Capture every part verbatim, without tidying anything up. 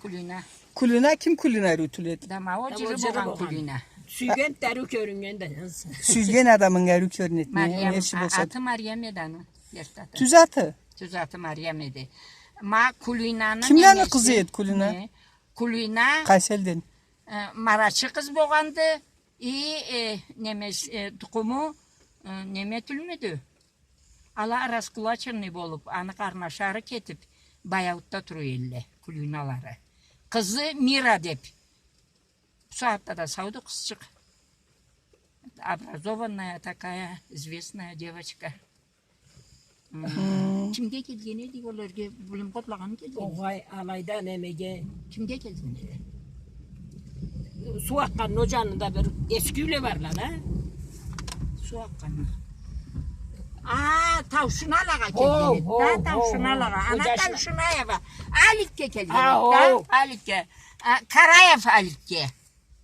Кулина. Кулина ким, Кулина ариу тюл эди? Да ма о джыры болгъан Кулина. Сюйген да ариу кёрюннген да. Сюйген адамынга ариу кёрюнеди. Мариям, а, аты Мариям эди аны. Тюз аты. Тюз аты Мариям эди. Ма Кулинаны... Кимлени къызы эди Кулина? Кулина. Къайсы элден? Э, марачы къыз болгъанды. И, э, неме, э, тукъуму, э, неме тюлмюдю? Ала раскулаченный болуп, аны къарнашары кетип, Баяутда тура элле, Кулиналары. Къызы Мира деп. Бу сагъатда да сауду къызчыкъ. Образованная такая, известная девочка. Кимге келген эди, ол ерге Билимге отлагъанмы келген? Огъай, алайда немеге. Кимге келген эди? Суу акъгъанны ол джанында бир эски юйле барла да. Суу акъгъанны. А, Таушуналагъа келген эди да, Таушуналагъа. Ана Таушунаева. Аликге келген эди да, Аликге. А, Караев Аликге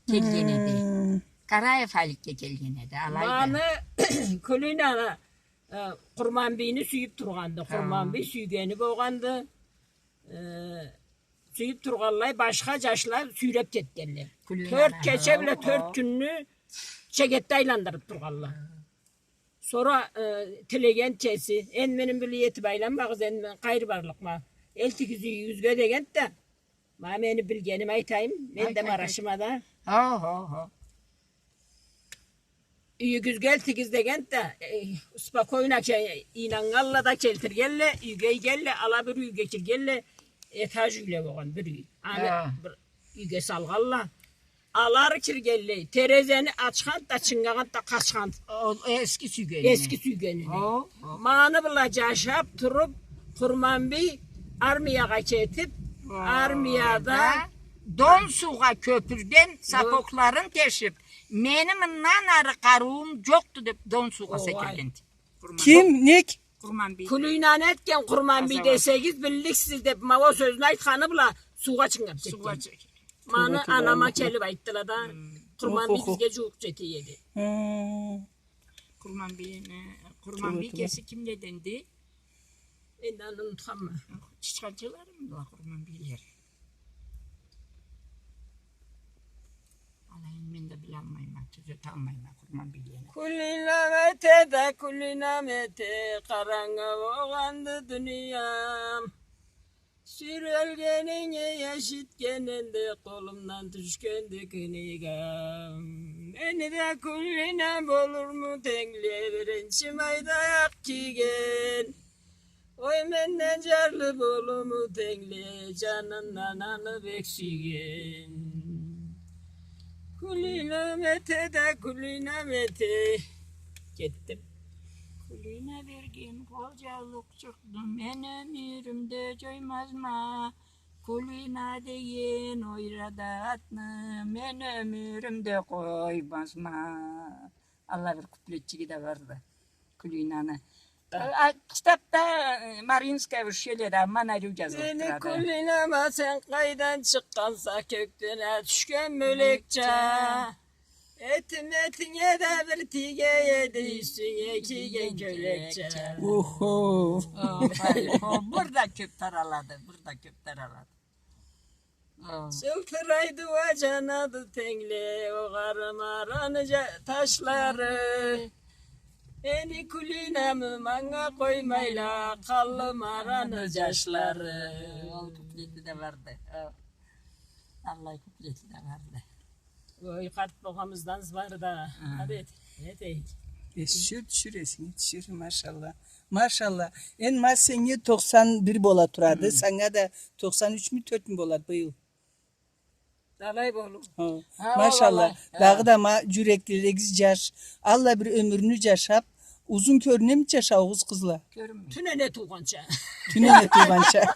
келген эди. Караев Аликге келген эди, алайда. Маны Кулинаны Э, Къурманбийни сюйюп тургъанды. Къурманбий сюйгени болгъанды. Э, сюйюп тургъанлай башха джашла сюйреп кетгенле. Тёрт кече бла тёрт кюнню чегетде айландырып тургъанла. Сора, э, тилеген кеси, энди мени бла этип айланмагъыз, энди мен къайры барлыкъма. Элтигиз юйюгюзге деген да, ма мени билгеними айтайым, мен да марашыма да. Юйюгюзге элтигиз деген да, э, спокойно ке-, ийнаннганла да келтиргенле, юйге ийгенле, ала бир юйге киргенле, этаж юйле болгъан бир юй. Аны бир юйге салгъанла. Алары киргенлей, терезени ачхан да, чынгагъан да къачхан. Ол эски сюйгенине. Эски сюйгенине. Маны бла джашап туруп, Къурманбий армиягъа кетип, армияда Дон суугъа кёпюрден сапогларын тешип, мени мындан ары къарыуум джокъду деп, Дон суугъа секиргенди. Ким? Нек? Къурманбий. Кулинаны этген Къурманбий десегиз, билликсиз деп, ма ол сёзню айтханы бла суугъа чынгып кетген. Маны анама келип айтдыла да, Къурманбий бизге джууукъ джете эди. Къурманбийни, Къурманбий кеси кимледенди? Энди аны унутханма. Чычханчылармыдыла Къурманбийле? Алайын мен да билалмайма, тюзеталмайма Къурманбийлени. Кулинам эте да, кулинам эте, къарангы болгъанды дуниям. Сюрелгенинге эшитгенинде, къолумдан тюшгенди книгам. Мени да Кулинам болурму тенгле, биринчи майда акъ кийген. Ой, менден джарлы болурму тенгле, джанындан аны бек сюйген. Кулинам эте да, кулинам эте. Кетдим. Кулина берген къолджаулукъчукъну мен ёмюрюмде джоймазма. Кулина деген ойра да атны мен ёмюрюмде къоймазма. Алай бир куплетчиги да барды Кулинаны. Да. А, китапда, э, Мариинская ущельеде, аман ариу джазылып турады. Мени Кулинама, сен къайдан чыкъгъанса, кёкден а тюшген мёлекча. Этим этинге да бир тийге эди, юсюнге кийген кёлекча. Охо. Охо, охо. Бир да кёп таралады, бир да кёп таралады. Джылтырайды уа джанады тенгле, огъары мараны джа-, ташлары. Мени Кулинамы манга къоймайла, къаллы мараны джашлары. Ол куплети да барды. Аллай куплети да барды. Ой, къарт болгъаныбыздан бары да. Хы. Хады, этейик. Э, тюшюр, тюшюр эсинге, тюшюр, машалла. Машалла. Энди ма сеннге токъсан бир бола турады, хы, санга да токъсан ючмю, тёртмю болады быйыл? Алай болур. Хы. Хы, машалла. Аллай. Хы. Дагъыда ма джюреклеригиз джаш, аллай бир ёмюрню джашап, узун кёрюнеми джашауугъуз, къызла? Кёрюнмей. Тюнене туугъанча. Тюнене туугъанча.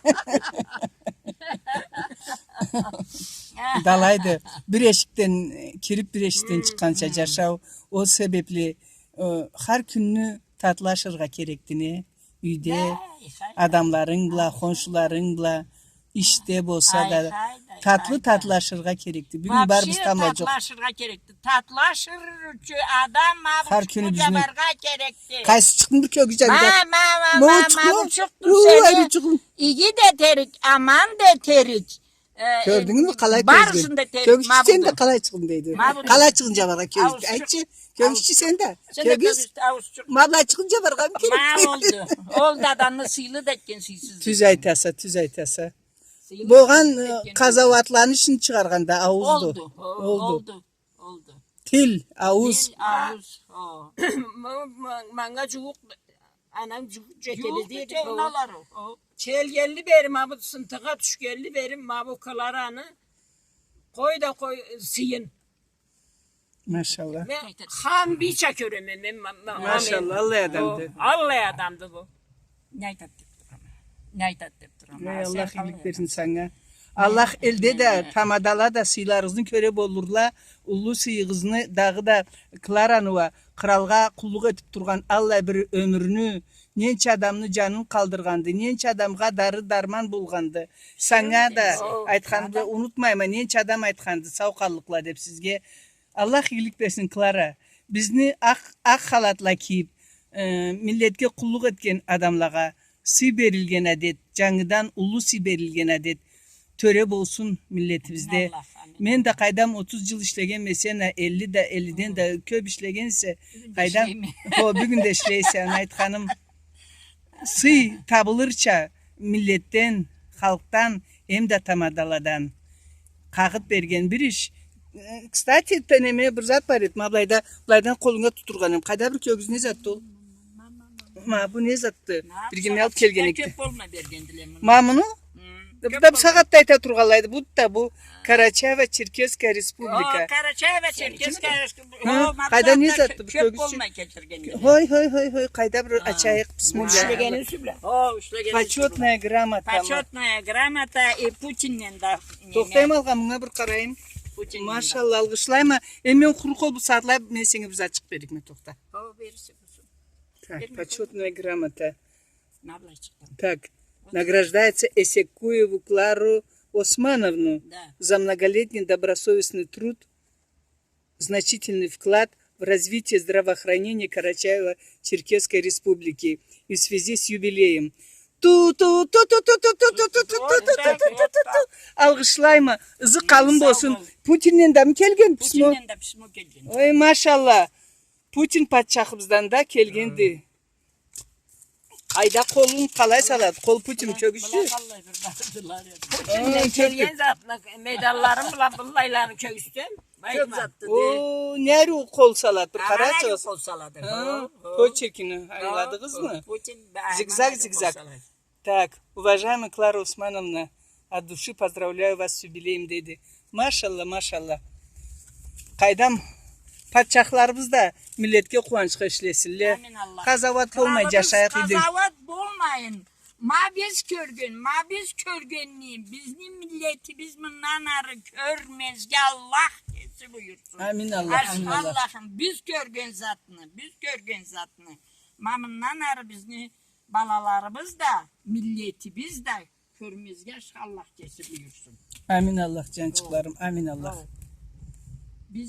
Да алайды. Бир эшикден кирип, бир эшикден, хы, чыкъгъанча, хы, джашау. Ол себепли, э, хар кюнню татлы ашыргъа керекди, не? Юйде, хай, хай, адамларынг бла, хоншуларынг бла, ишде болса да, хай, хай, татлы, хай, татлы ашыргъа керекди. Бюгюн барыбыздан да джокъ. Вообще татлы ашыргъа керекди. Татлы ашыр ючюн адам ма бу чукъну джабаргъа керекди. Къайсы чукъну, бир кёгюз джабаргъа? Ма, ма, ма, ма, ма, бу чукъну. Иги да этерик, аман да этерик. Кёрдюнгмю, къалай кёзгюл? Кёгюзчю, сен да къалай чыгъдынг дейди. Къалай чыгъынча баргъа кёгюзчю? Айтчы, кёгюзчю сен да. Кёгюз. Ма былай чыгъынча баргъа керек. Ма олду. Ол да адамны сыйлы да этген, сыйсыз да этген. Тюз айтаса, тюз айтаса. Болгъан, э, къазауатланы ишин чыгъаргъан да ауузду. Олду, олду, олду. Тил, ауз. Тил, ауз, о. Ма-, ма-, манга жууукъ, анам жууукъ жетеледи. Жууукъ дейди, жууукъ. Келгенли бери, ма бу сынтыгъа тюшгенли бери, ма бу Клараны къой да къой, сыйын. Машалла. Мен хан бийча кёреме, мен ма-, ма-, машалла, аллай адамды. О, аллай адамды бу. Не айтат деп турама? Не айтат деп турама? Эй, Аллах игилик берсин санга. Аллах элде да, тамадала да сыйларыгъызны кёре болурла, уллу сыйыгъызны дагъыда Клараны уа, къралгъа къуллукъ этип тургъан аллай бир ёмюрню, ненча адамны жанын къалдыргъанды, ненча адамгъа дары-дарман болгъанды. Санга да айтханды, унутмайма, ненча адам айтханды, сау къаллыкъла деп сизге. Аллах игилик берсин, Клара. Бизни акъ, акъ халатла кийип, э, миллетге къуллукъ этген адамлагъа сый берилген адет, жангыдан уллу сый берилген адет тёре болсун миллетибизде. Амин Аллах, амин. Мен да къайдам отуз жыл ишлегенме, сен а элли да, эллиден да кёп ишлегенсе, къайдам, хо, бюгюн да ишлейсе, аны айтханым. Сый табылырча миллетден, халкъдан, эм да тамадаладан. Къагъыт берген бир иш. Э, кстати, неме, бир зат бар эди. Ма былайда, былайдан къолунга тутургъан эм. Къайда бир кёгюз, не затды ол? Ма бу не затды? Биргеме алып келген эдик. Кёп болмай бергендиле муну. Ма муну? Бу да бусагъатда айта тургъанлайды. Бу да бу Карачаево-Черкесская Республика. О, Карачаево-Черкесская Республика. О, къайда, не затды бу кёгюзчю? Хой, хой, хой, хой, къайда бир ачайыкъ, бисмилля. Ишлегени юсю бла. О, ишлегени юсю бла. Почётная грамота. Почётная грамота и Путинден да. Тохтайма, алгъа мынга бир къарайым. Машалла, алгъышлайма. Эм мен къуру къол бу сагъатлай, мен сеннге бир затчыкъ беририкме, тохта. О, берирсе болсун. Так, почётная грамота. Так, награждается Эсекуеву Клару Османовну за многолетний добросовестный труд, значительный вклад в развитие здравоохранения Карачаево-Черкесской Республики и в связи с юбилеем. Ту-ту-ту-ту-ту. Алгъышлайма. Ызы къалын болсун. Путинден да мы келген письмо? Путинден да письмо келген. Ой, машалла. Путин патчахыбыздан да келгенди. Къайда, къолун къалай салады? Къол Путин кёгюзчю. Путинден келген затны медалларын бла быллайланы кёгюзтсем, кёп затды. О, не ариу къол салады, бир къарачыгъыз. Ариу къол салады. Почеркин ангыладыгъызмы? Зигзаг, зигзаг. Так, уважаемая Клара Османовна, от души поздравляю вас с юбилеем, деди. Машалла, машалла. Къайдам, патчахларыбыз да миллетге къууанчха ишлесинле. Амин Аллах. Къазауат болмай жашайыкъ эди. Къазауат болмайын. Ма биз кёрген, ма биз кёргенни, бизни миллетибиз мындан ары кёрмезге Аллах кеси буюрсун. Амин Аллах, амин Аллах. Аллахым, биз кёрген затны, биз кёрген затны. Ма мындан ары бизни балаларыбыз да, миллетибиз да кёрмезге Аллах кеси буюрсун. Амин Аллах, жанчыкъларым, амин Аллах.